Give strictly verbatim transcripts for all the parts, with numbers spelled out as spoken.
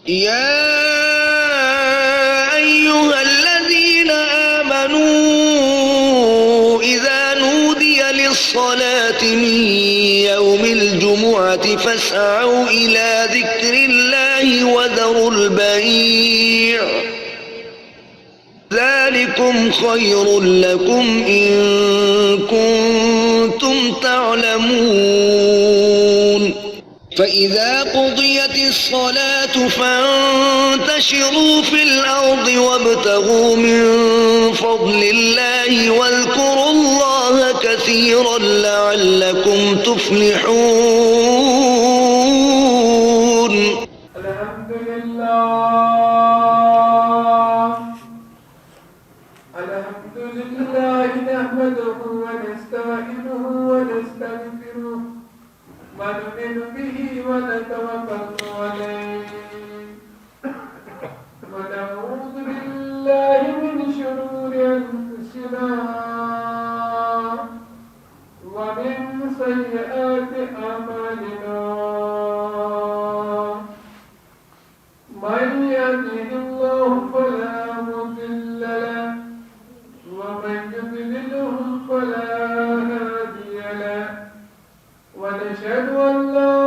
يا أيها الذين آمنوا إذا نودي للصلاة من يوم الجمعة فاسعوا إلى ذكر الله وذروا البيع، ذلكم خير لكم إن كنتم تعلمون. فإذا قضيت الصلاة فانتشروا في الأرض وابتغوا من فضل الله واذكروا الله كثيرا لعلكم تفلحون. الحمد لله. الحمد لله نحمده ونستعينه ونستغفره ونؤمن به ونتوكل عليه ونعوذ بالله من شرور أنفسنا ومن سيئات أعمالنا. من يهده الله فلا مضل له ومن يضلله فلا هادي له. ونشهد أن لا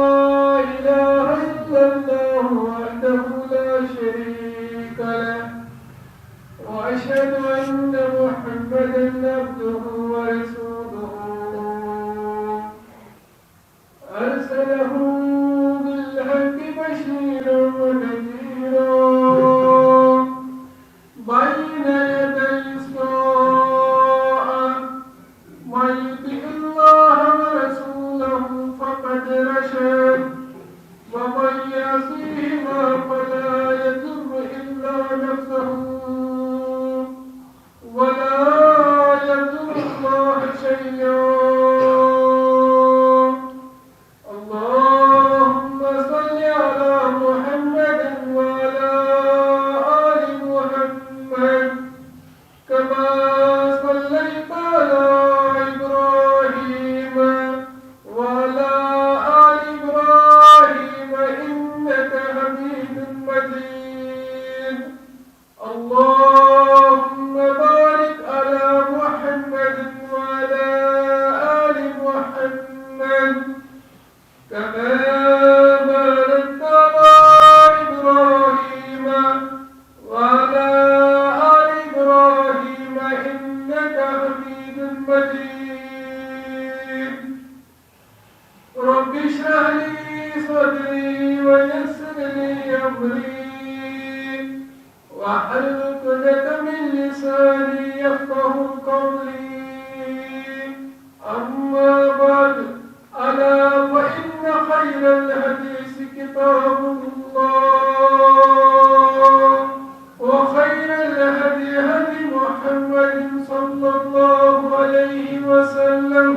إله إلا الله وحده لا شريك له. وأشهد أن محمدا عبده ورسوله. أرسله بالحق بشيرا ونذيرا بين يدي الساعة. من يطع الله ورسوله فقد رشد ومن يعصهما فلا يضر إلا نفسه ولا يضر الله شيئا. اللهم صل على محمد وعلى آل محمد كما صليت على إبراهيم وعلى آل إبراهيم إنك حميد مجيد. اللهم بارك على محمد وعلى آل محمد كما باركت على إبراهيم وعلى آل إبراهيم إنك حميد مجيد. رب اشرح لي صدري ويسر لي أمري واحلل عقدة من لساني يفقه قولي. أما بعد، ألا فإن خير الحديث كتاب الله وخير الهدي هدي محمد صلى الله عليه وسلم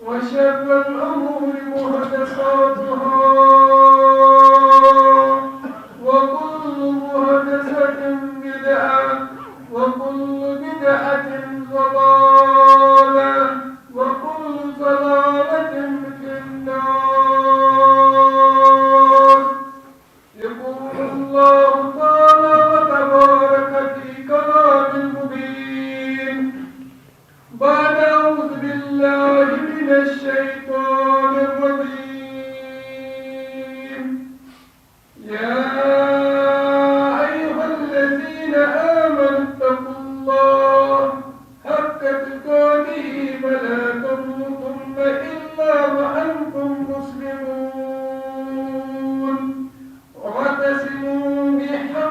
وشر الأمور محدثاتها وكل محدثة بدعة وكل بدعة ضلالة وكل ضلالة في النار. يقول الله تعالى وتبارك في كلام المبين بعد أعوذ بالله من الشيطان الرجيم. يا أيها الذين آمنوا اتقوا الله حق تقاته ولا تموتن إلا وأنتم مسلمون. واعتصموا بحبل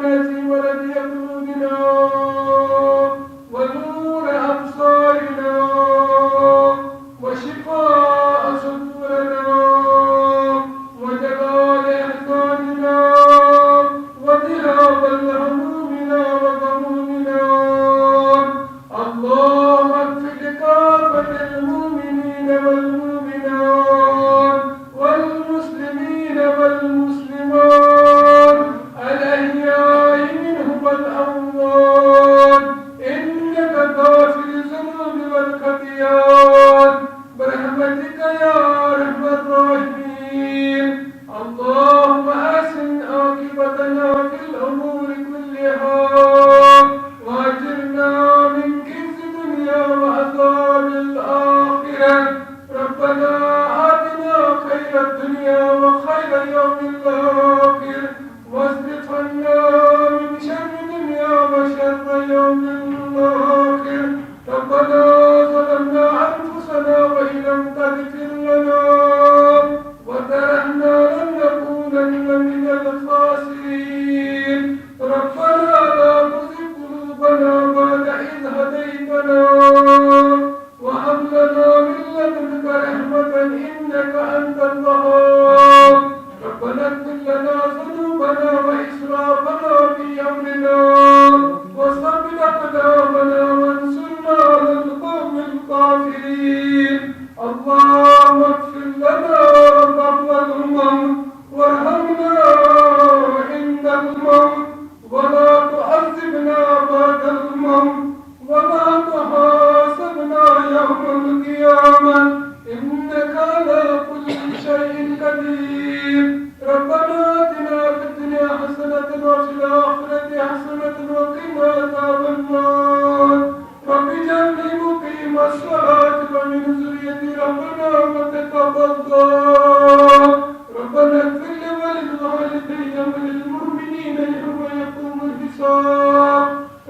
الذي ورد قلوبنا ونور أبصارنا وشفاء صدورنا وجلاء أحزاننا وذهاب همومنا وغمومنا. اللهم اغفر لكافة المؤمنين والمؤمنات والمسلمين والمسلمات الأحياء منهم والأموات إنك غافر الذنوب والخطيئات برحمتك يا أرحم الراحمين. اللهم أحسن عاقبتنا في الأمور كلها وأجرنا من خزي الدنيا وعذاب الآخرة. ربنا آتنا خير الدنيا وخير يوم الآخر واصرف عنا من شر الدنيا وشر يوم الآخر. ربنا ظلمنا أنفسنا وإن لم تغفر لنا وترحمنا لنكونن من الخاسرين. ربنا لا تزغ قلوبنا بعد إذ هديتنا وهب لنا من لدنك رحمة إنك أنت الوهاب. ربنا اغفر لنا ذنوبنا وإسرافنا في أمرنا وثبت أقدامنا وانصرنا على القوم الكافرين. اللهم اغفر لنا قبل الموت وارحمنا عند الموت ولا تعذبنا بعد الموت ولا تحاسبنا يوم القيامة إنك على كل شيء قدير. ربنا آتنا في الدنيا حسنة وفي الآخرة حسنة وقنا عذاب النار. رب اجعلني مقيم الصلاة ومن ذريتي ربنا وتقبل دعاء. ربنا اغفر لي ولوالدي وللمؤمنين يوم يقوم الحساب.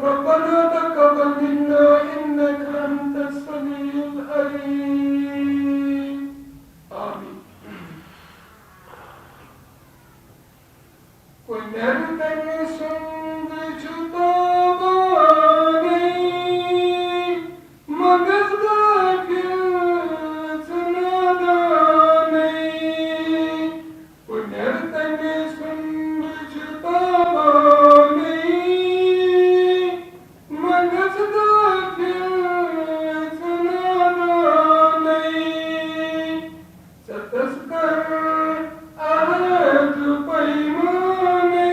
ربنا تقبل منا إنك أنت السميع العليم. آمين. کُنٮ۪ر تٔمۍ سُنٛد چھُ تابانٕے، مگر غافل ژٕ نادانٕے۔ کُنٮ۪ر تٔمۍ سُنٛد چھُ تابانٕے، مگر غافل ژٕ نادانٕے۔ ژےٚ تسکر عہد پیمانٕے۔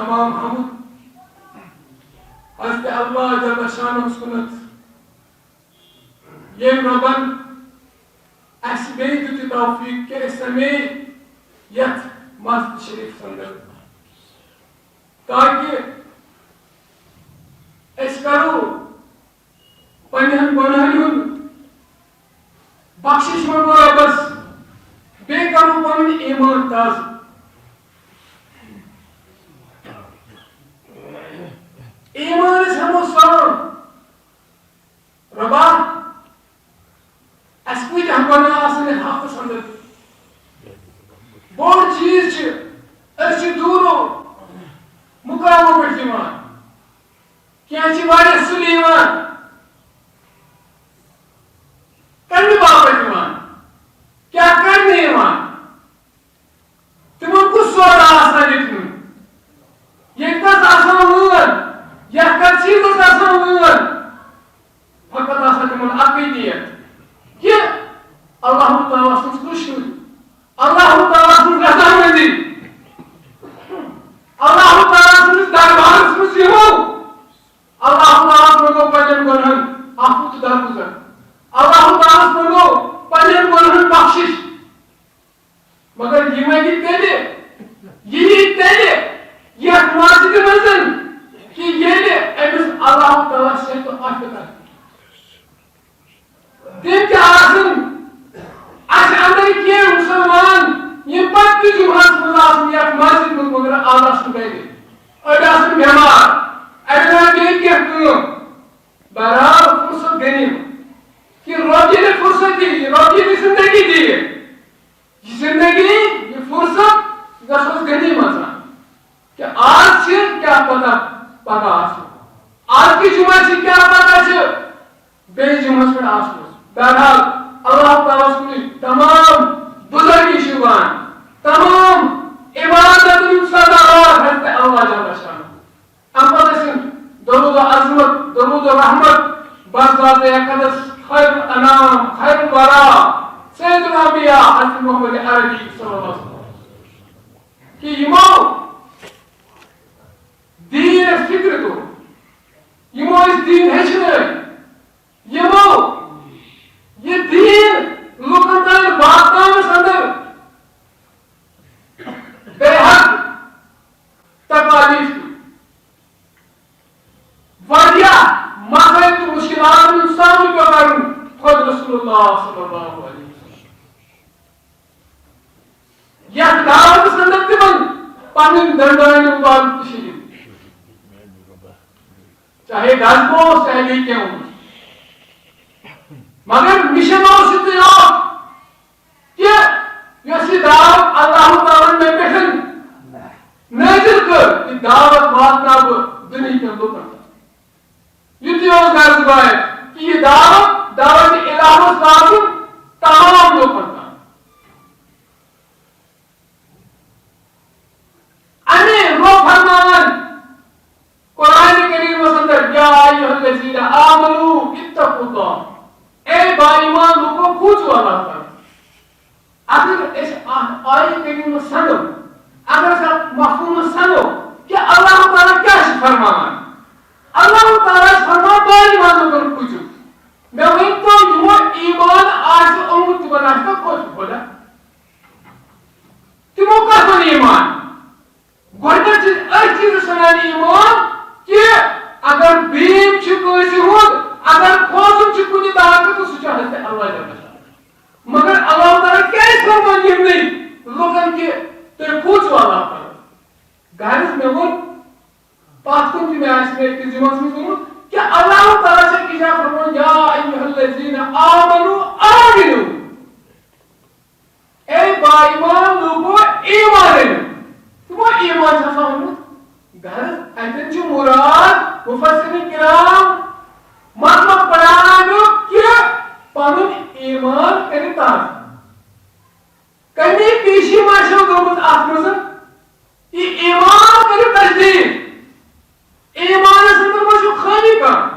تمام حمد حضرت اللہ جل شانہ کُنتھ، ییٚمۍ رۄبن اَسہِ بیٚیہِ دیُت یہِ توفیٖق کہِ أسۍ سَمے یَتھ مسجد شریٖفس اندر، تاکہِ أسۍ کرو پننٮ۪ن گۄناہن ہُنٛد بخشش منٛگو رۄبس، بیٚیہِ کرو پنُن ایمان تازٕ۔ ایمانس ہٮ۪مو سلام۔ رۄبا، اَسہِ کۭتیٛاہ گۄناہ آسن یتھ ہفتس اندر؟ بوٚڑ چیٖز چھِ، أسۍ چھِ دوٗرو مُقامو پٮ۪ٹھ یِوان۔ کینٛہہ چھِ واریاہ سُلہِ یِوان۔ کَمہِ باپتھ یِوان؟ کیٛاہ کَرنہِ یِوان؟ تِمن کُس سودا آسان دیُتمُت؟ ییٚتہِ کَس آسان وٲر؟ یَتھ کَس چیٖزَس آسان وٲر؟ فقط آسان تِمن اَکٕے نیت کہِ اللہ تعالیٰ سٕنٛز خوشی، اللہ تعالیٰ سٕنٛز رضامندی، اللہ تعالیٰ سٕنٛدِس دربارس منٛز یِمو۔ اللہ تعالیٰ ہس منٛگو پننٮ۪ن گۄنہن عفو تہٕ درگُزر۔ اللہ تعالیٰ ہس منٛگو پننٮ۪ن گۄنہن بخشش۔ مگر یہِ منگہِ تیٚلہِ، یہِ یی تیٚلہِ یتھ مسجدِ منٛز کہِ ییٚلہِ أمِس اللہ تعالیٰ سٕنٛدِ عفو کرِ۔ تِم تہِ آسن اَسہِ اندر کینٛہہ مُسلمان، یِم پتہٕ تہِ جمعہس منٛز آسن یتھ مسجد منٛز، مگر آز آسن گرِ۔ أڑۍ آسن بٮ۪مار، اَڑٮ۪ن آسہِ بیٚیہِ کینٛہہ کٲم۔ بہرحال، فرصت غنیمت۔ کہِ رۄب ییٚلہِ فرصت دِیہِ، رۄب ییٚلہِ زندگی دِیہِ، یہِ زندگی، یہِ فرصت، یہِ گژھِ اَسہِ غنیمت سان۔ کہِ آز چھِ کیٛاہ پتہ پگاہ آسو۔ آز کہِ جمعہ چھِ کیٛاہ پتہ چھِ بیٚیہِ جمعس پٮ۪ٹھ آسنس۔ بہرحال، اللہ تعالیٰ ہس کُن تمام بزرگی چھِ یِوان، تمام عبادت ہُنٛد سزاوار حضرت اللہ جل شانہ۔ اَمہِ پتہٕ ٲسِن درود و عظمت، درود و رحمت، بر ذات اقدس خیر الانام، خیر الورا، سید الانبیاء حضرت محمد عربی صلی اللہ علیہ وسلم۔ کہِ یِمو دیٖن اَسہِ فِکرِ توٚر، یِمو أسۍ دیٖن ہیٚچھنٲوۍ، یِمو یہِ دیٖن لُکن تام واتناونس اندر بے حد تکالیف تُلۍ۔ واریاہ مسائل تہٕ مشکلاتن ہُنٛد سامنہٕ پیوٚو کرُن خۄد رسول اللہ صلی اللہ علیہ وسلم۔ یتھ دعوتس اندر تِمن پنٕنۍ دندانہِ مبارک تہِ شریٖک، چاہے غزبہٕ اوس، چاہے بیٚیہِ کینٛہہ اوس، مگر مشن اوس یُتُے اکھ کہِ یۄس یہِ دعوت اللہ تعالیٰ ہن مےٚ پٮ۪ٹھ نٲزِل کٔر، یہِ دعوت واتناو بہٕ دُنہِکٮ۪ن لُکن تام۔ یُتُے اوس غرض باید کہِ یہِ دعوت، دعوت الہس واتُن تمام لُکن تام۔ اَمے رۄب فرماوان قرآن کریمس اندر، یا ایھا الذین آمنوا اتقوا اللہ، اے با ایمان لوکو، کھوژِو اللہ تعالیٰ۔ اگر أسۍ اتھ آیہِ کریمس سمجھو، اگر أسۍ اتھ مفہومس سمجھو کہِ اللہ تعالیٰ کیٛاہ چھُ فرماوان، اللہ تعالیٰ چھُ فرماوان با ایمان لوکن کھوژِو۔ مےٚ ؤنۍ تو، یِمو ایمان آسہِ اوٚنمُت، تِمن آسہِ نا کھوژُن خۄدا؟ تِمو کتھ ووٚن ایمان؟ گۄڈٕنیتھ چھِ أتھۍ چیٖزس ونان ایمان کہِ اگر بیم چھُ کٲنٛسہِ ہُنٛد، اگر کھوژُن چھُ کُنہِ طاقتس، سُہ چھُ حضرت اللہ جل شانہ۔ مگر اللہ تعالیٰ کیازِ فرموو یِمنٕے لُکن کہِ تُہۍ کھوژِو اللہ تعالیٰ؟ غرض مےٚ ووٚن پتھ کُن تہِ، مےٚ آسہِ مےٚ أکِس جمعس منٛز ووٚنمُت کہِ اللہ تعالیٰ چھُ أکِس جایہِ فرموومُت، یا ایھا الذین آمنوا آمنوا۔ اے با ایمان لوکو، ایمان أنِو۔ تِمو ایمان چھُ آسان اوٚنمُت۔ غرض، اَتٮ۪ن چھُ مُراد مُفسِرین کِرام مطلب پَران اَمیُک کہِ پَنُن ایمان کٔرِو تازٕ۔ کمی پیشی ما چھو گٔمٕژ اَتھ منٛز؟ یہِ ایمان کٔرِو تجدید۔ ایمانس اندر ما چھُ خٲمی کانٛہہ؟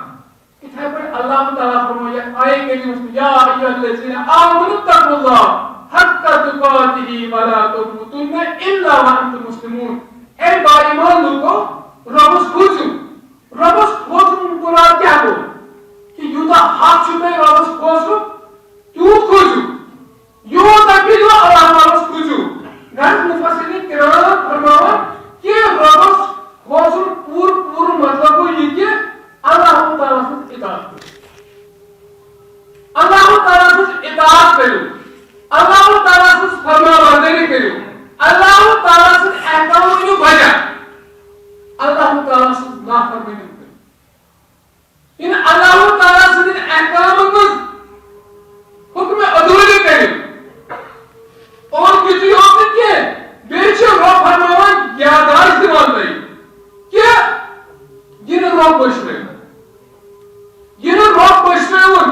یِتھے پٲٹھۍ اللہ تعالیٰ فرموو یتھ آیہِ کریمس منٛز، یا ایھا الذین آمنوا اتقوا اللہ حق تقاتہ ولا تموتن الا وانتم مسلمون۔ اے با ایمان لوکو، مٔشرٲوِتھ۔ یہِ نہٕ رۄب مٔشرٲوُن،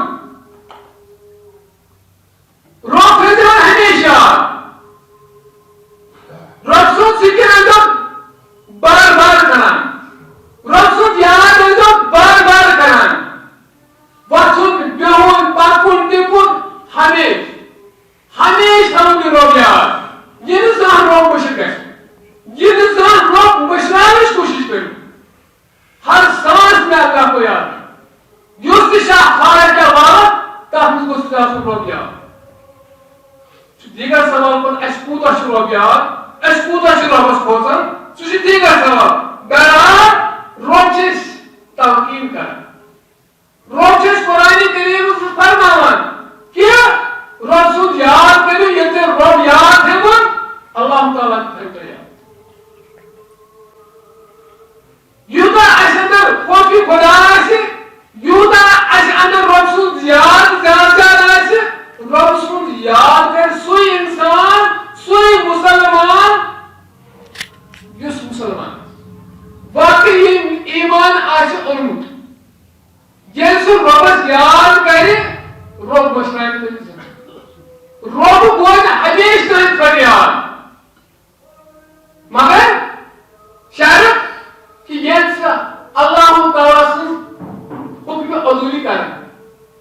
رۄب تھٲوزِہون ہمیشہِ یاد۔ رۄب سُنٛد ذِکِر ٲسۍزیو بار بار کران۔ رۄب سُنٛد یاد ٲسۍزیو بار بار کران۔ وۄتھُن، بِہُن، پَکُن، ٹِکُن، ہمیشہِ، ہمیشہِ تھاوُن یہِ رۄب یاد۔ یہِ نہٕ زانٛہہ رۄب مٔشِتھ گژھِ۔ یہِ نہٕ زانٛہہ رۄب مٔشراونٕچ کوٗشِش کٔرِو۔ ہر سانس مےٚ اللہ کو یاد۔ یُس تہِ چھا خارج کیا وارد، تَتھ منٛز گوٚژھ ژےٚ آسُن رۄب یاد۔ چھُ دیٖگر سوال پَتہٕ، اَسہِ کوٗتاہ چھُ رۄب یاد؟ اَسہِ کوٗتاہ چھُ رۄبَس کھوژان؟ سُہ چھُ دیٖگر سوال۔ بہرحال، رۄب چھِ أسۍ تلقیٖن کران۔ رۄب چھِ أسۍ قرآنِ کریٖمَس منٛز فرماوان کہِ رۄب سُنٛد یاد کٔرِو، ییٚلہِ تۄہہِ رۄب یاد ہیوٚن، اللہ تعالیٰ تہِ تھٲوِو تۄہہِ یاد۔ یوٗتاہ اَسہِ اندر خوفِ خدا آسہِ، یوٗتاہ اَسہِ اندر رۄب سُنٛد یاد زیادٕ زیادٕ آسہِ، رۄب سُنٛد یاد کرِ سُے اِنسان، سُے مُسلمان، یُس مُسلمان واقعی ایٖمان آسہِ اوٚنمُت۔ ییٚلہِ سُہ رۄبَس یاد کرِ، رۄب مٔشراوِ تٔمِس زِندٕ۔ رۄب بوزِ ہمیشہِ تُہٕنٛدۍ فریاد۔ مگر شرط کہِ ییٚلہِ سُہ اللہ تعالیٰ سٕنٛز حُکمِ عدوٗلی کرن،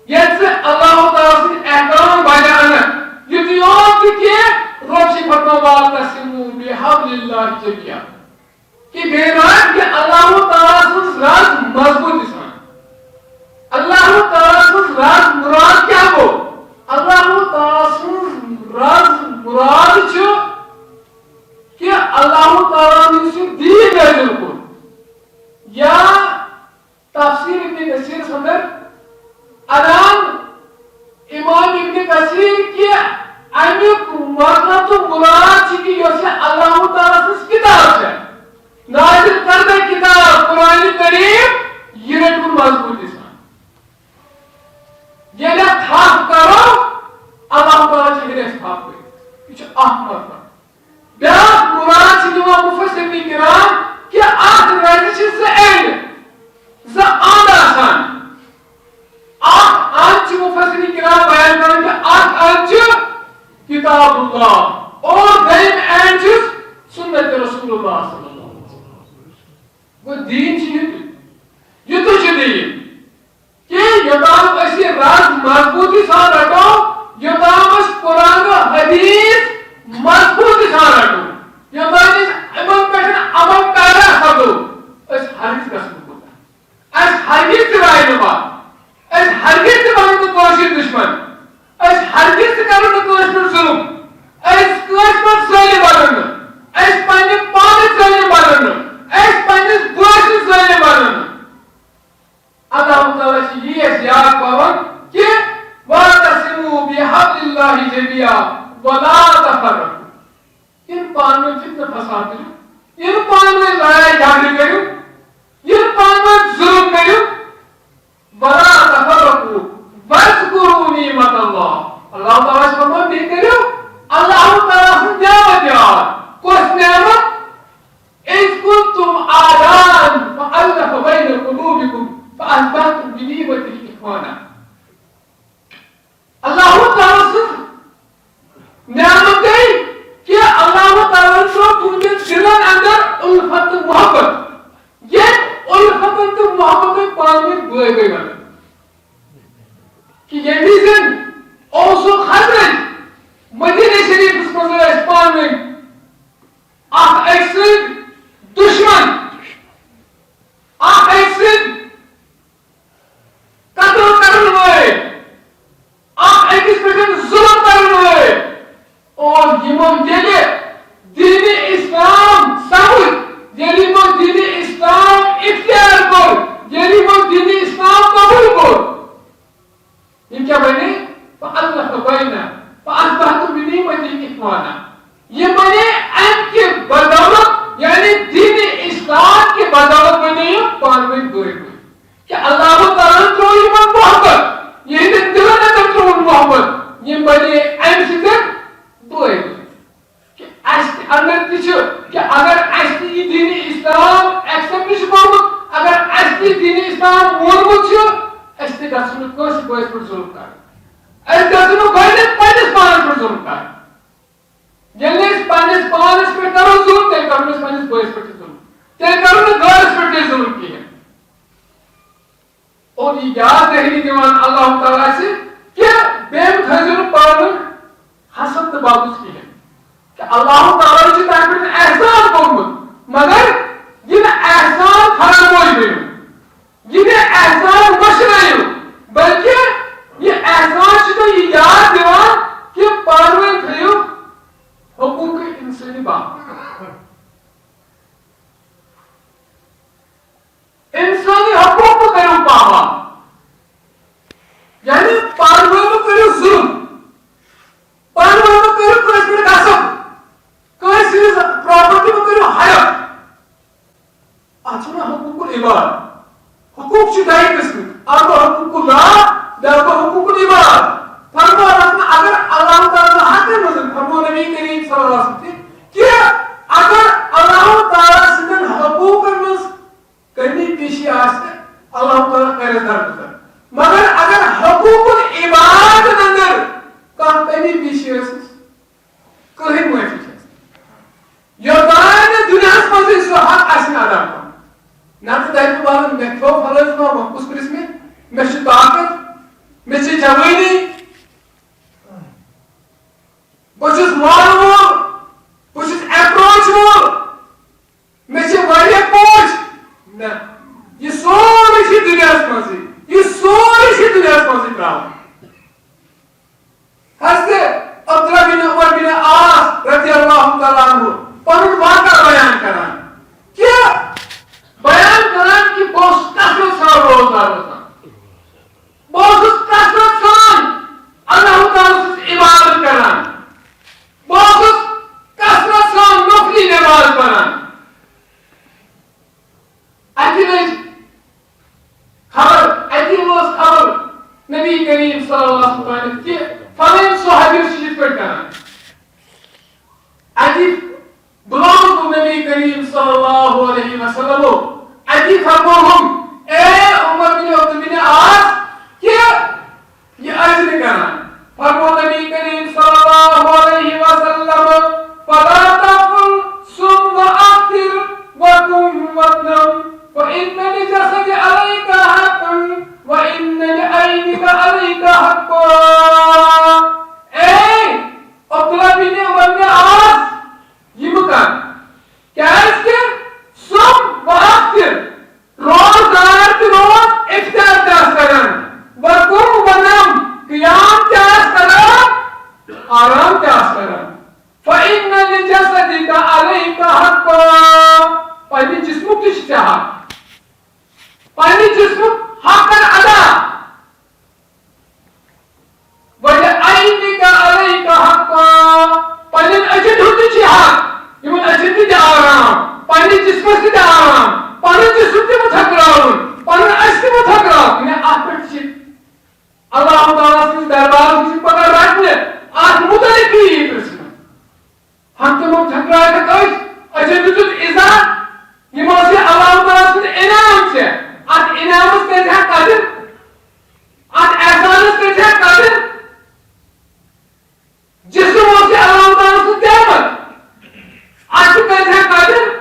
ییٚلہِ سُہ اللہ تعالیٰ سٕنٛدۍ احکام بجا انن، یُتُے یوت نہٕ کینٛہہ، رۄب چھِ فرمان، "واعتصموا بحبل اللہ جمیعا"۔ کہ بیٚیہِ رَٹ کہِ اللہ تعالیٰ سٕنٛز رَز مضبوٗطی سان۔ اللہ تعالیٰ سٕنٛز رَز مُراد کیٛاہ گوٚو؟ اللہ تعالیٰ سٕنٛز رَز مُراد چھُ کہِ اللہ تعالیٰ ہن یُس یہِ دیٖن نٲزِل کوٚر، یا تفسیر ابن کثیرس اندر انان امام ابن کثیر کہ امیُک مطلب تہٕ مُراد چھُ کہِ یۄس یہِ اللہ تعالیٰ سٕنٛز کتاب چھےٚ، نازل کردہ کتاب قرآن کریم، یہِ رٔٹِو مضبوٗطی سان۔ ییٚلہِ اَتھ تھپھ کرو، اللہ تعالیٰ چھُ ہیٚرِ اَسہِ تھپھ کٔرِتھ۔ یہِ چھُ اکھ مطلب۔ بیٛاکھ مُراد چھِ دِوان مُفسِرینِ کِرام کہِ اَتھ رَزِ چھِ زٕ اَنٛدٕ، زٕ اَنٛد آسان۔ اَکھ اَنٛد چھِ مُفسِرینِ کِرام بیان کران کہِ اَکھ اَنٛد چھُ کتاب اللہ اور دوٚیِم اَنٛد چھُس سُنت رسول اللہ صلی اللہ علیہ وسلم۔ گوٚو دیٖن چھُ یُتُے، یُتُے چھُ دیٖن۔ کہ یوٚتام أسۍ یہِ رَز مضبوٗطی سان رَٹو، یوٚتام أسۍ قرآن و حدیث مضبوٗطی سان رَٹو، یوٚتام أسۍ یِمن پٮ۪ٹھ عمل پیرا سپدو، أسۍ ہرگز گژھو نہٕ گمراہ۔ اَسہِ ہرگز تہِ وایہِ نہٕ وَتھ، أسۍ ہرگز تہِ بَنو نہٕ کٲنٛسہِ دُشمن، أسۍ ہرگز تہِ کَرو نہٕ کٲنٛسہِ پٮ۪ٹھ ظُلُم، أسۍ کٲنٛسہِ پٮ۪ٹھ ظٲلِم بَنو نہٕ، أسۍ پننہِ پانہٕ ظٲلِم بَنو نہٕ، أسۍ پننِس بٲے سٕنٛدۍ ظٲلِم بَنو نہٕ۔ اللہ تعالیٰ چھِ یی اَسہِ یاد پاوان کہ "واعتصموا بحبل اللہ جمیعا ولا تفرقوا"۔ یِم پانہٕ ؤنۍ فتنہٕ فساد کٔرِو، یِم پانہٕ ؤنۍ لڑایہِ جھگڑٕ کٔرِو، یِم پانہٕ ؤنۍ ظُلُم کٔرِو، "ولا تفرقوا واذکروا نعمت اللہ"۔ اللہ تعالیٰ چھِ فرمان، بیٚیہِ کٔرِو اللہ تعالیٰ سٕنٛز نعمت یاد۔ کۄس نعمت؟ "اذ کنتم اعداء فالف بین قلوبکم فاصبحتم بنعمتہ اخوانا"۔ اللہ تعالیٰ سٕنٛز نعمت گٔے کہ اللہ تعالیٰ ہن ترٛوو تُہنٛدٮ۪ن دِلن اندر الفت تہٕ محبت۔ ییٚمۍ الفتن تہٕ محبتن پانہٕ ؤنۍ بٲے بٲے بنٲو۔ کہ ییٚمہِ وِزِ اوس سُہ خزرج مدینہ شریفس منٛز ٲسۍ پانہٕ ؤنۍ اکھ أکۍ سٕنٛدۍ دُشمن، اکھ أکۍ سٕنٛدۍ قتل کرن وٲلۍ، اکھ أکِس پٮ۪ٹھ ظلم کرن وٲلۍ۔ اور یِمو ییٚلہِ دین اسلام سمجھ، ییٚلہِ یِمو دین اسلام اختیار کوٚر، ییٚلہِ یِمو دین اسلام قبول کوٚر، یِم کیٛاہ بنے؟ فألف بین، فأصبحتم بنعمتہ اخوانا۔ یِم بنے امہِ کہِ بدولت، یعنی دین اسلام کہِ بدولت بنے یِم پانہٕ ؤنۍ بٲے بٲے۔ کہ اللہ تعالیٰ ہن ترٛوو یِمن محبت، یِہنٛدٮ۪ن دِلن اندر ترٛووُن محبت، یِم بنے امہِ سۭتۍ بٲے بٲے۔ کہ اسہِ اندر تہِ چھُ کہ اگر اسہِ تہِ یہِ دین اسلام accept چھُ کوٚرمُت، اگر اسہِ تہِ یہِ دین اسلام ووٚنمُت چھُ، اَسہِ تہِ گژھِ نہٕ کٲنٛسہِ بٲیِس پٮ۪ٹھ ظُلُم کَرُن۔ اَسہِ گژھِ نہٕ گۄڈٕنٮ۪تھ پنٛنِس پانَس پٮ۪ٹھ ظُلُم کَرُن۔ ییٚلہِ أسۍ پنٛنِس پانَس پٮ۪ٹھ کَرو ظُلُم، تیٚلہِ کَرو أسۍ پنٛنِس بٲیِس پٮ۪ٹھ تہِ ظُلُم۔ تیٚلہِ کَرو نہٕ غٲرَس پٮ۪ٹھ تہِ ظُلُم کِہیٖنۍ۔ اور یہِ یاد دہلی دِوان اللہ تعالیٰ چھِ کہِ بیٚیہِ تھٲیزیو نہٕ پانہٕ ؤنۍ حسد تہٕ بغض کِہیٖنۍ۔ کہِ اللہ تعالیٰ چھُ تۄہہِ پٮ۪ٹھ احسان کوٚرمُت، مگر یہِ نہٕ احسان فراموش بٔرِو، یہِ نہٕ احسان مٔشرٲیِو، بلکہِ یہِ احسان چھُ تۄہہِ یہِ یاد دِوان کہِ پانہٕ ؤنۍ تھٲیِو حقوق انسٲنی باپتھ۔ انسٲنی حقوق مہٕ کٔرِو پامال۔ یعنی پانہٕ ؤنۍ مہٕ کٔرِو ظُلُم، پانہٕ ؤنۍ مہٕ کٔرِو کٲنٛسہِ پٮ۪ٹھ غصب، کٲنٛسہِ ہٕنٛز پراپرٹی مہٕ کٔرِو ہڑپ۔ اَتھ چھِ وَنان حقوق العباد۔ حقوق چھِ دۄیہِ قٕسمٕکۍ، اَکھ گوٚو حقوق اللہ، بیٛاکھ گوٚو حقوق العباد۔ فرموو اَتھ منٛز اگر اللہ تعالیٰ ہن حقن منٛز، فرموو نبی کریم صلی اللہ علیہ وسلم تہِ کہِ اگر اللہ تعالیٰ سٕنٛدٮ۪ن حقوقن منٛز کمی پیشی آسہِ، اللہ تعالیٰ کرٮ۪س درگُزر۔ مگر اگر حقوق العباد اندر کانٛہہ کمی پیشی ٲسٕس، کٕہٕنۍ معٲفی چھَس نہٕ۔ یوٚتام نہٕ دُنیاہَس منٛزٕے سُہ حق آسہِ نہٕ ادا کرُن۔ نَتہٕ دَپہِ وَلہٕ مےٚ کھیوٚو فلٲنۍ ما وۄنۍ کُس پرٛژھِ مےٚ؟ مےٚ چھُ طاقت، مےٚ چھِ جوٲنی، بہٕ چھُس مال وول، بہٕ چھُس اپروچ وول، مےٚ چھِ واریاہ پوش۔ نہ، یہِ سورُے چھُ دُنیاہَس منٛزٕے، یہِ سورُے چھُ دُنیاہَس منٛزٕے ترٛاوُن۔ حضرت عبداللہ بن عمر بن عاص رضی اللہ تعالیٰ عنہ پنُن واقعہ بیان کران۔ کیٛاہ بیان کران کہِ بہٕ اوسُس کثرت سان روزدار روزان۔ بہٕ اوسُس کثرت سان اللہ تعالیٰ سٕنٛز عبادت کران۔ بہٕ اوسُس کثرت سان نفلی نماز پران۔ اَتہِ لٔج خبر، اَتی وٲژ خبر نبی کریم صلی اللہ علیہ وسلم تانٮ۪تھ کہِ فلٲنۍ صحابی اوس یِتھ پٲٹھۍ کران۔ اَتی بُلووُکھ نبی کریم صلی اللہ علیہ وسلمو، اَتی فرمووُم، اے عمر بن عبد بن عاص، کہِ یہِ ٲسۍ نہٕ کران۔ فرموو نبی کریم صلی اللہ علیہ وسلم، فلا تقل صم وأفطر وقم وانم، فإن للجسد عليك حقا، وإن لعينك عليك حقا۔ اے عبداللہ بن عمر بن عاص، یہِ مہٕ کر۔ کیازِ کہِ صم وأفطر، روزدار تہِ روز، افطار تہِ آس کران، وقم ونم، قیام تہِ آس کران، آرام تہِ آس کران۔ فإن لجسدك عليك حقا، پننہِ جسمُک تہِ چھُ ژےٚ حق، پننہِ جسمُک حق کر ادا۔ ولعينك عليك حقا، پننٮ۪ن أچھن ہُنٛد تہِ چھُ حق، یِمن أچھن تہِ دِ آرام، پننہِ جسمس تہِ دِ آرام، پنُن جسم تہِ مہٕ تھکراوُن، پنُن أچھ تہِ مہٕ تھکراوُن۔ یعنی اتھ پٮ۪ٹھ چھِ اللہ تعالیٰ سٕنٛدِس دربارس منٛز پگاہ رٹنہٕ، اتھ متعلق تہِ یی پرژھنہٕ۔ ہم تمو تھکرائے تھکھ أچھ، أچھن دیُتُتھ عزت، یِم ٲسۍ اللہ تعالیٰ سُنٛد انعام چھِ، اتھ انعامس کٔرۍ زِ ہا قدر، اتھ احسانس کٔرۍ زِ ہا قدر۔ جسم اوس یہِ اللہ تعالیٰ سُنٛد نعمت، اتھ تہِ کٔرۍ زِ ہا قدر۔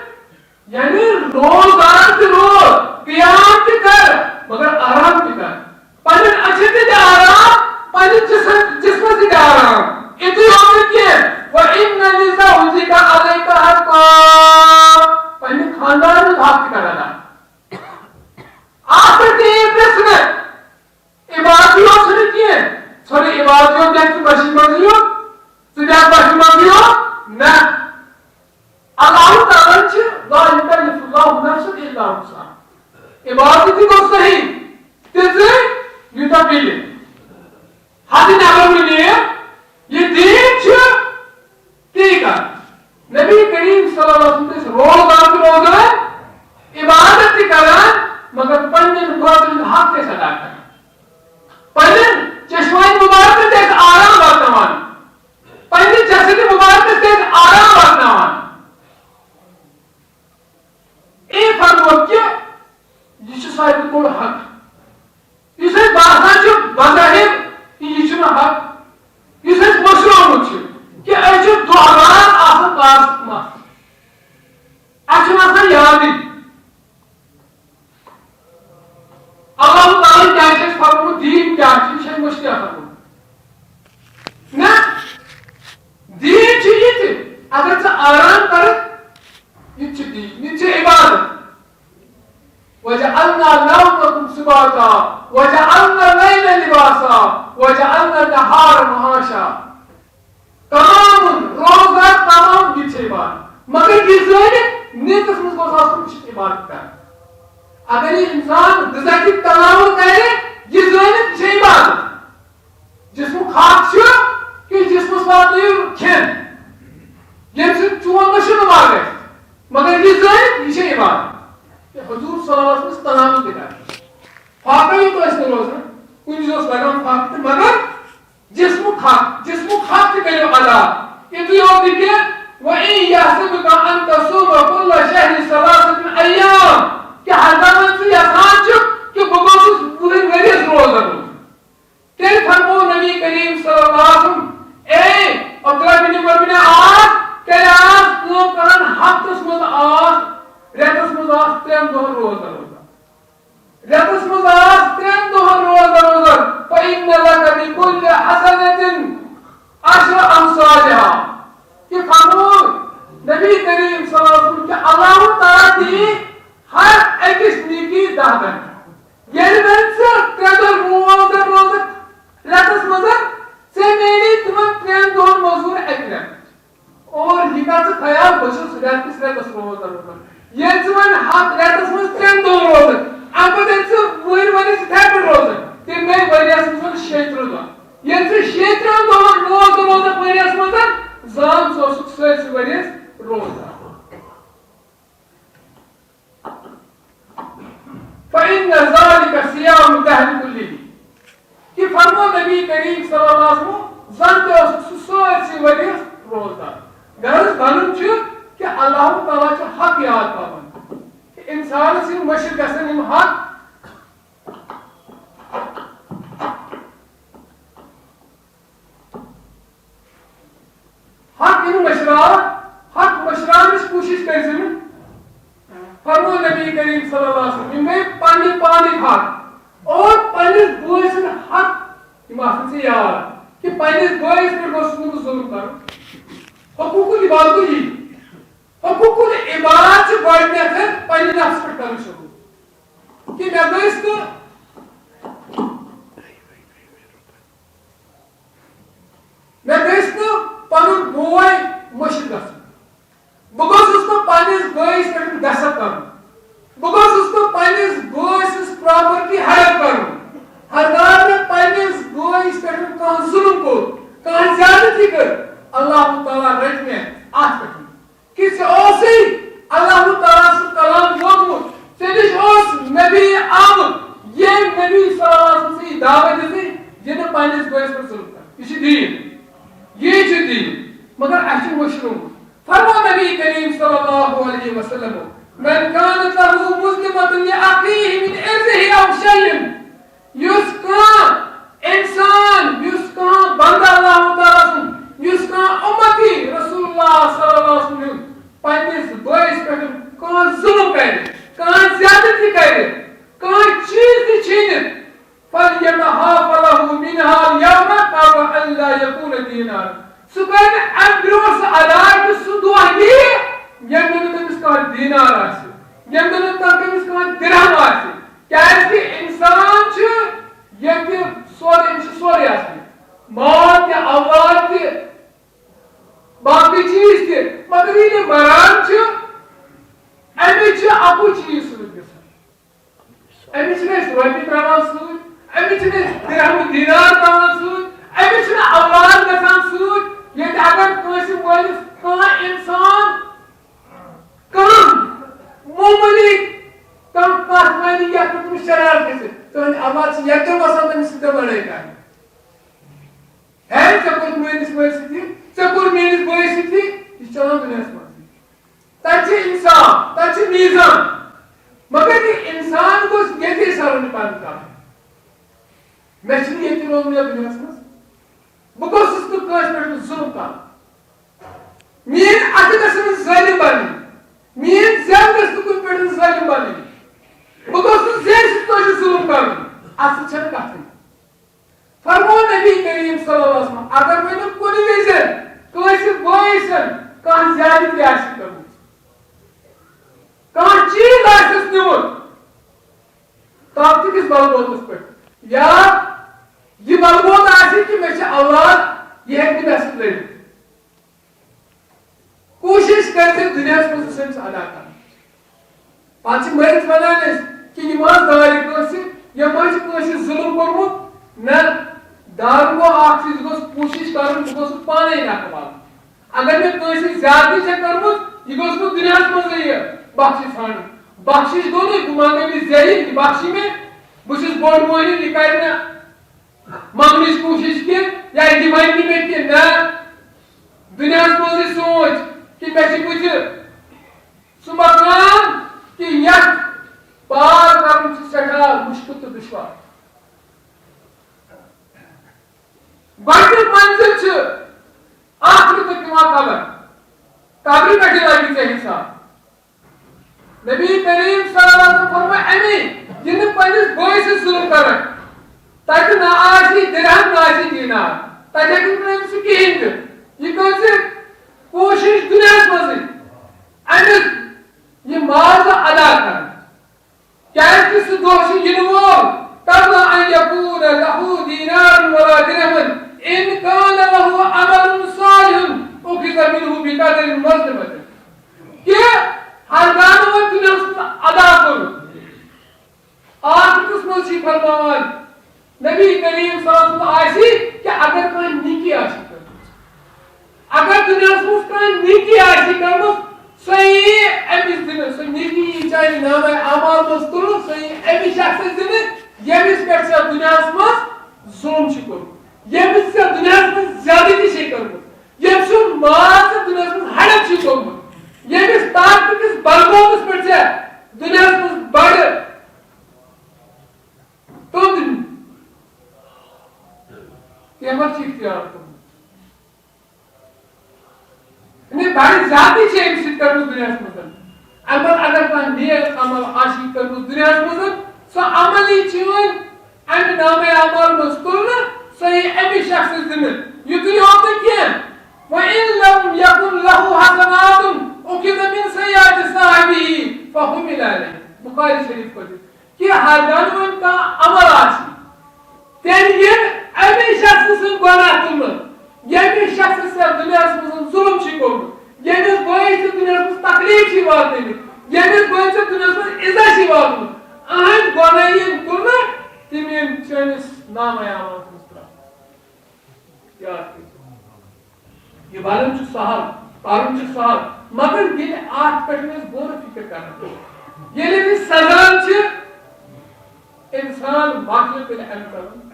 یعنی روزدار تہِ روز، قیام تہِ کر، مگر آرام تہِ کر۔ پننٮ۪ن أچھن تہِ دِ آرام، پننِس جسم، جسمس تہِ دِ آرام۔ یِتُے یوت نہٕ کینٛہہ، وَإِنَّ لِزَوْجِكَ عَلَيْكَ حَقًّا، پننہِ خاندارُک حق تہِ کر ادا۔ آخر تہِ یی پرژھنہٕ، عبادت یوت چھُنہٕ کینٛہہ، ژھوٚرُے عبادت یوت گژھِ ژٕ بشی منٛزٕے یوت، ژٕ بیٚہہ بشی منٛزٕے یوت، نہ۔ اللہ تعالیٰ ہن چھِ لا يكلف الله نفسا إلا وسعها۔ عبادت تہِ گوٚو صحیح، تِژٕے یوٗتاہ پیٚیہِ۔ حد نٮ۪بر نہٕ نِیہِ، یہِ دیٖن چھُ تی کر۔ نبی کریم صلی اللہ علیہ وسلم ٲسۍ روزدار تہِ روزان، عبادت تہِ کران، مگر پننٮ۪ن بٲژن ہُنٛد حق تہِ ٲسۍ ادا کران۔ پننٮ۪ن چشمن مبارکن تہِ ٲسۍ آرام واتناوان، پننہِ جسد مبارکس تہِ ٲسۍ آرام واتناوان۔ أمۍ فرموو کہِ یہِ چھُ ساروی کھۄتہٕ بوٚڑ حق۔ چھُ اَسہِ فرمومُت دیٖن کیٛاہ چھُ، یہِ چھُ اَسہِ مٔشتٕے آسان گوٚمُت۔ نہ، دیٖن چھُ یہِ تہِ، اگر ژٕ آرام کَرَکھ، یہِ تہِ چھُ دیٖن، یہِ تہِ چھُ عبادت۔ وَجَعَلْنَا نَوْمَكُمْ سُبَاتًا وَجَعَلْنَا اللَّيْلَ لِبَاسًا وَجَعَلْنَا النَّهَارَ مَعَاشًا۔ تمام روزدار، تمام یہِ چھِ عبادت۔ مگر یہِ زٲنِتھ نیتَس منٛز گوٚژھ آسُن، یہِ چھِ عبادت کران۔ اگر یہِ اِنسان غذا کہِ تناوُل کرِ، یہِ زٲنِتھ یہِ چھِ عبادت۔ جسمُک حق چھُ کہِ جسمَس واتنٲیِو کھٮ۪ن، ییٚمہِ سۭتۍ چون نشو نما گژھِ۔ مگر یہِ زٲنِتھ یہِ چھِ عبادت۔ تہٕ حضور صلی اللہ علیہ وسلم تناوُل تہِ کران۔ فاقہ یوت ٲسۍ نہٕ روزان، کُنہِ وِزِ اوس لگان فاقہٕ تہِ، مگر جسمُک حق، جسمُک حق تہِ کٔرِو ادا۔ یِتُے یوت نہٕ کینٛہہ، وَإِنْ يَحْسُبْكَ أَنْ تَصُومَ كُلَّ شَهْرِ ثَلَاثَةَ أَيَّامٍ۔ کیٛاہ ہرگاہ وۄنۍ ژٕ یژھان چھُکھ کہِ بہٕ گوٚژھُس وُہَن ؤرِیَس روزدر روزُن؟ تیٚلہِ فرموو نبی کریم صلی اللہ علیہ وسلم، اے عبداللہ بن عمر بن عاص، تیٚلہِ آس کٲم کران ہفتس منٛز آس، رٮ۪تس منٛز آس ترٛٮ۪ن دۄہن روزدر روزان۔ رٮ۪تس منٛز آس ترٛٮ۪ن دۄہن روزدر روزان، فَإِنَّ لَكَ بِكُلِّ حَسَنَةٍ عَشْرُ أَمْثَالِهَا۔ یہِ فرموو نبی کریم صلی اللہ علیہ وسلم کہِ اللہ تعالیٰ دِیہِ ہر أکِس نیکی دَہ گنہٕ۔ ییٚلہِ وۄنۍ ژٕ ترٛےٚ دۄہ روزدر روزکھ رٮ۪تس منٛز، ژےٚ میلی تِمن ترٛٮ۪ن دۄہن مٔزوٗرۍ اَکہِ رٮ۪تٕچ۔ اور یہِ کر ژٕ خیال، بہٕ چھُس رٮ۪تہٕ کِس رٮ۪تس روزدر روزان۔ ییٚلہِ ژٕ وۄنۍ ہتھ رٮ۪تس منٛز ترٛٮ۪ن دۄہن روزکھ، اَمہِ پتہٕ ییٚلہِ ژٕ وُہٕرۍ ؤرِیَس یِتھَے پٲٹھۍ روزکھ، تیٚلہِ گٔے ؤرِیَس منٛز وۄنۍ شیٚیہِ ترٕٛہ دۄہ۔ ییٚلہِ ژٕ شیٚیہِ ترٕٛہن دۄہن روزدر روزکھ ؤرِیَس منٛز، زان ژٕ اوسُکھ سٲرسٕے ؤرِیَس روزدر۔ فَإِنَّ ذَلِكَ صِيَامُ الدَّهْرِ كُلِّهِ۔ یہِ فرموو نبی کریم صلی اللہ علیہ وسلم، زن تہِ اوس سُہ سٲرسٕے ؤرِیَس روزدار۔ غرض بنُن چھُ کہِ اللہ تعالیٰ چھُ حق یاد تھاوُن۔ انسانس یِم مٔشِتھ گژھن یِم حق، حق یِم مٔشراوان، حق مٔشراونٕچ کوٗشِش کٔرۍ زِ نہٕ۔ فرموو نبی کریم صلی اللہ علیہ وسلم، یِم گٔے پننہِ پانٕکۍ حق اور پننِس بٲے سٕنٛدۍ حق، یِم آسن ژےٚ یاد، کہِ پننِس بٲیِس پٮ۪ٹھ گوٚژھ نہٕ ظُلم کرُن۔ حقوق العباد گوٚو یی۔ حقوق العباد چھِ گۄڈٕنٮ۪تھ پننہِ نفسہٕ پٮ۪ٹھ کرٕنۍ شروٗع۔ کہِ مےٚ گٔژھ نہٕ مےٚ گژھِ نہٕ پنُن بوے مٔشِتھ گژھُن۔ بہٕ گوٚژھُس نہٕ پننِس بٲیِس پٮ۪ٹھ دستخط کرُن۔ بہٕ گوٚژھُس نہٕ پننِس بٲے سٕنٛز property ہڑپ کرُن۔ ہرگاہ مےٚ پننِس بٲیِس پٮ۪ٹھ کانٛہہ ظُلم کوٚر، کانٛہہ زیادتی کٔر، اللہ تعالیٰ رٔٹہِ مےٚ اتھ پٮ۪ٹھ۔ کہِ ژےٚ اوسُے اللہ تعالیٰ سُنٛد کلام ووتمُت، ژےٚ نِش اوس نبی آمُت، ییٚمۍ نبی صلی اللہ علیہ وسلم ژےٚ یہِ دعوت دِژٕے، یہِ نہٕ پننِس بٲیِس پٮ۪ٹھ ظُلم کر۔ یہِ چھُ دیٖن، یی چھُ دیٖن۔ مگر اَسہِ چھُ مٔشرومُت۔ فرموو نبی کریم صلی اللہ علیہ وسلم، من كانت له مظلمة لأخيه من عرضه أو شيء، یُس کانٛہہ انسان، یُس کانٛہہ بندہ اللہ تعالیٰ سُنٛد، یُس کانٛہہ اُمتی رسول اللہ صلی اللہ علیہ وسلم ہُنٛد پننِس بٲیِس پٮ۪ٹھ کانٛہہ ظُلم کرِ، کانٛہہ زیادتی کرِ، کانٛہہ چیٖز تہِ چھیٖنِتھ، فَلْيَتَحَافَ لَهُ مِنْهَا الْيَوْمَ قَبْلَ أَنْ لَا يَكُونَ دِينَارًا۔ سُہ کرِ اَمہِ برٛونٛہہ سُہ ادا کہِ سُہ دۄہ یِیہِ، ییٚمہِ دۄہ نہٕ تٔمِس کانٛہہ دینار آسہِ، ییٚمہِ دۄہ نہٕ تٔمِس کانٛہہ درہم آسہِ۔ کیٛازِ کہِ اِنسان چھُ ییٚتہِ سورُے، أمِس چھُ سورُے آسان، مال تہِ، اولاد تہِ، باقٕے چیٖز تہِ، مگر ییٚلہِ مران چھُ، أمِس چھُ اَکُے چیٖز سۭتۍ گژھان۔ أمِس چھِنہٕ أسۍ رۄپیہِ ترٛاوان سۭتۍ، أمِس چھِنہٕ أسۍ درہم دینار ترٛاوان سۭتۍ، أمِس چھِنہٕ اولاد گژھان سۭتۍ۔ ییٚتہِ اگر کٲنٛسہِ مٲلِس کانٛہہ اِنسان کانٛہہ معموٗلی کانٛہہ کَتھ وَنہِ، یَتھ پٮ۪ٹھ تٔمِس شرارت گژھِ، تُہٕنٛدۍ اولاد چھِ یَتھ تہِ وَسان تٔمِس سۭتۍ لَڑٲے کَرنہِ۔ ہے، ژےٚ کوٚرُتھ میٛٲنِس مٲلۍ سۭتۍ یہِ، ژےٚ کوٚر میٛٲنِس بٲیِس سۭتۍ یہِ، یہِ چھِ چَلان دُنیاہَس منٛز۔ تَتہِ چھِ اِنصاف، تَتہِ چھِ میٖزان۔ مگر یہِ اِنسان گوٚژھ ییٚتی سَرُن پَنُن کَرُن۔ مےٚ چھِنہٕ ییٚتہِ روزُن یَتھ دُنیاہَس منٛز۔ بہٕ گوٚژھُس نہٕ کٲنٛسہِ پٮ۪ٹھ ظُلُم کَرُن۔ میٛٲنۍ اَتھٕ گژھن نہٕ ظٲلِم بَنٕنۍ۔ میٛٲنۍ زٮ۪و گژھِ نہٕ کُنہِ پٮ۪ٹھ ظٲلِم بَنٕنۍ۔ بہٕ گوٚژھُس نہٕ زٮ۪وِ سۭتۍ کٲنٛسہِ ظُلُم کَرُن۔ اَتھ سۭتۍ چھَنہٕ کَتھٕے۔ فرموو نبی کریم صلی اللہ علیہ وسلم، اگر وۄنۍ کُنہِ وِزِ کٲنٛسہِ بٲیِس کانٛہہ زیادتی آسہِ کٔرمٕژ، کانٛہہ چیٖز آسٮ۪س نیُمُت، تَتھ تہِ کِس بلبوتس پٮ۪ٹھ، یا یہِ بلبوت آسہِ کہِ مےٚ چھِ اولاد، یہِ ہیٚکہِ نہٕ مےٚ سۭتۍ لٔڑِتھ۔ کوٗشِش کٔرِتھ دُنیاہَس منٛز أمِس ادا کرٕنۍ۔ پَتہٕ چھِ مٔرِتھ وَنان أسۍ کہِ یہِ ما دارِ کٲنٛسہِ، یا ما چھِ کٲنٛسہِ ظُلُم کوٚرمُت۔ نہ، دارُن گوٚو اکھ چیٖز، یہِ گوٚژھ کوٗشِش کَرُن، بہٕ گوٚژھُس پانَے نکھٕ والُن۔ اگر مےٚ کٲنٛسہِ زیادتی چھےٚ کٔرمٕژ، یہِ گوٚژھ نہٕ دُنیاہَس منٛزٕے یہِ بخشش ژھانٛڈُن۔ بخشش گوٚو نہٕ، بہٕ منٛگہٕ أمِس زیٚیہِ، یہِ بخشی مےٚ، بہٕ چھُس بوٚڑ مٔہنیوٗ، یہِ کَرِ نہٕ منٛگنٕچ کوٗشِش کینٛہہ، یا یہِ وَنہِ نہٕ مےٚ کینٛہہ، نہ، دُنیاہَس منٛزٕے سونٛچ کہِ مےٚ چھِ بٕتھِ سُہ مقام کہِ یَتھ پار کَرُن چھُ سٮ۪ٹھاہ مُشکِل تہٕ دُشوار۔ گۄڈٕنیُک منزل چھُ ٲخرتُک یِوان قبر۔ قبرِ پٮ۪ٹھٕے لگہِ ژےٚ حساب۔ نبی کریم صلی اللہ علیہ وسلم فرموو اَمی، یہِ نہٕ پننِس بٲیِس سۭتۍ ظُلُم کران، تَتہِ نہ آسہِ درہم، نہ آسہِ دینار، تَتہِ ہیٚکہِ نہٕ أمِس سُہ کِہیٖنۍ دِتھ۔ یہِ کٔر زِ کوٗشِش دُنیاہَس منٛزٕے أمِس یہِ معاوضہٕ ادا کرنٕچ۔ کیازِ کہِ سُہ دۄہ چھُ یِنہٕ وول، قبل ان یکون لہ دینار ولا درہم، ان کان لہ عمل صالح اخذ منہ بقدر مظلمۃ۔ کہِ ہرگاہ نہٕ وۄنۍ دُنیاہَس منٛز ادا کوٚرُن، آخرتَس منٛز چھِ فرماوان، نبی کریم صلی اللہ علیہ وسلم آسہِ کہِ اگر کانٛہہ نیکی آسہِ کٔرمٕژ، اگر دُنیاہَس منٛز کانٛہہ نیکی آسہِ کٔرمٕژ، سۄ یی أمِس دِنہٕ، سۄ نیکی یی چانہِ نامہ اعمال منٛز تُلنہٕ، سۄ یی أمِس شخصَس دِنہٕ، ییٚمِس پٮ۪ٹھ ژےٚ دُنیاہَس منٛز ظُلُم چھُ کوٚرمُت، ییٚمِس ژےٚ دُنیاہَس منٛز زیادتی چھے کٔرمٕژ، ییٚمۍ سُنٛد مال ژےٚ دُنیاہَس منٛز ہڑپ چھُے کوٚرمُت، ییٚمِس طاقتہٕ کِس بلبوتَس پٮ۪ٹھ ژےٚ دُنیاہَس منٛز بڑٕ توٚت نیوٗ۔ تٔمۍ ما چھُ اختیار کوٚرمُت؟ یعنی بڑٕ زیادتی چھِ أمِس سۭتۍ کٔرمٕژ دُنیاہَس منٛز۔ اَمہِ پَتہٕ اگر کانٛہہ نیک عمل آسہِ کٔرمٕژ دُنیاہَس منٛز، سۄ عملی چھِ یِوان اَمہِ نامہ اعمال منٛز تُلنہٕ، سۄ یی اَمہِ شخصَس دِنہٕ۔ یُتُے یوت نہٕ کینٛہہ، وَإِن لَمْ يَكُنْ لَهُ حَسَنَاتٌ أُخِذَ مِنْ سَيِّئَاتِ صَاحِبِهِ فَحُمِلَ عَلَيْهِ۔ بخاری شریف پٔرِو۔ کہِ ہرگاہ نہٕ وۄنۍ کانٛہہ عمل آسہِ، تیٚلہِ یِن اَمے شخصہٕ سٕنٛدۍ گۄناہ تُلنہٕ، ییٚمہِ شخصہٕ سۭتۍ دُنیاہَس منٛز ظُلُم چھُ گوٚمُت، ییٚمِس بٲیِس چھِ دُنیاہَس منٛز تکلیٖف چھِ واتنٲومٕتۍ، ییٚمِس بٲیِس چھِ دُنیاہَس منٛز اِزا چھِ واتنٲومٕتۍ، أہٕنٛدۍ گۄناہ یِن تُلنہٕ، تِم یِن چٲنِس نامہ اعمالَس منٛز ترٛاونہٕ۔ یاد کٔرِو۔ یہِ وَنُن چھُ سہل، پَرُن چھُ سہل، مگر ییٚلہِ اَتھ پٮ۪ٹھ أسۍ غور و فِکر کران، ییٚلہِ أسۍ سَزان چھِ، اِنسان مۄکلہِ تیٚلہِ اَمہِ کَرُن۔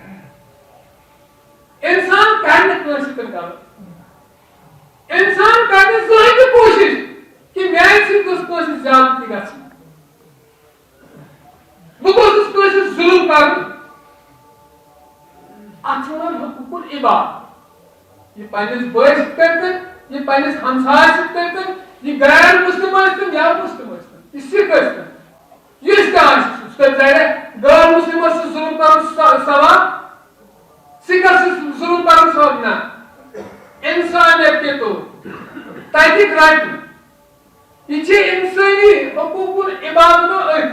اِنسان کَرِ نہٕ کٲنٛسہِ سۭتۍ غلط۔ اِنسان کَرِ نہٕ زٕہٕنۍ تہِ کوٗشِش کہِ میٛانہِ سۭتۍ گوٚژھ کٲنٛسہِ زیادتی گژھٕنۍ۔ بہٕ گوٚژھُس کٲنٛسہِ ظُلُم کَرُن۔ اَتھ چھِ وَنان حقوق العباد۔ یہِ پنٛنِس بٲیِس سۭتۍ کٔرۍتَن، یہِ پنٛنِس ہمسایَس سۭتۍ کٔرۍتَن، یہِ غیر مسلم ٲسۍتَن یا مسلم ٲسۍتَن، یہِ سِکھ ٲسۍتَن، یُس تہِ آسہِ، سُہ کَرِ ظٲہِر ہے غیر مسلمَس سۭتۍ ظُلُم کَرُن سَ-، ثواب، سِکھَس سۭتۍ ظُلُم کَرُن ثواب نہ۔ اِنسانیت کے طور تَتہِ رَٹہِ۔ یہِ چھِ اِنسٲنی حقوق العبادَن أتھۍ۔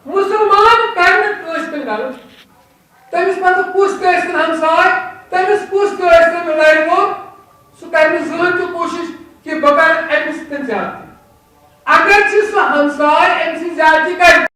مُسلمان کَرِ نہٕ کٲنٛسہِ تہِ غلط۔ تٔمِس منٛز کُس تہِ ٲسِن ہمساے، تٔمِس کُس تہِ ٲسِن لَرِ وول، سُہ کَرِ نہٕ زٕہٕنۍ تہِ کوٗشِش کہِ بہٕ کَرٕ أمِس سۭتۍ زیادتی۔ اگر چھِ سُہ ہمساے أمۍ سٕنٛز زیادتی کَرِ،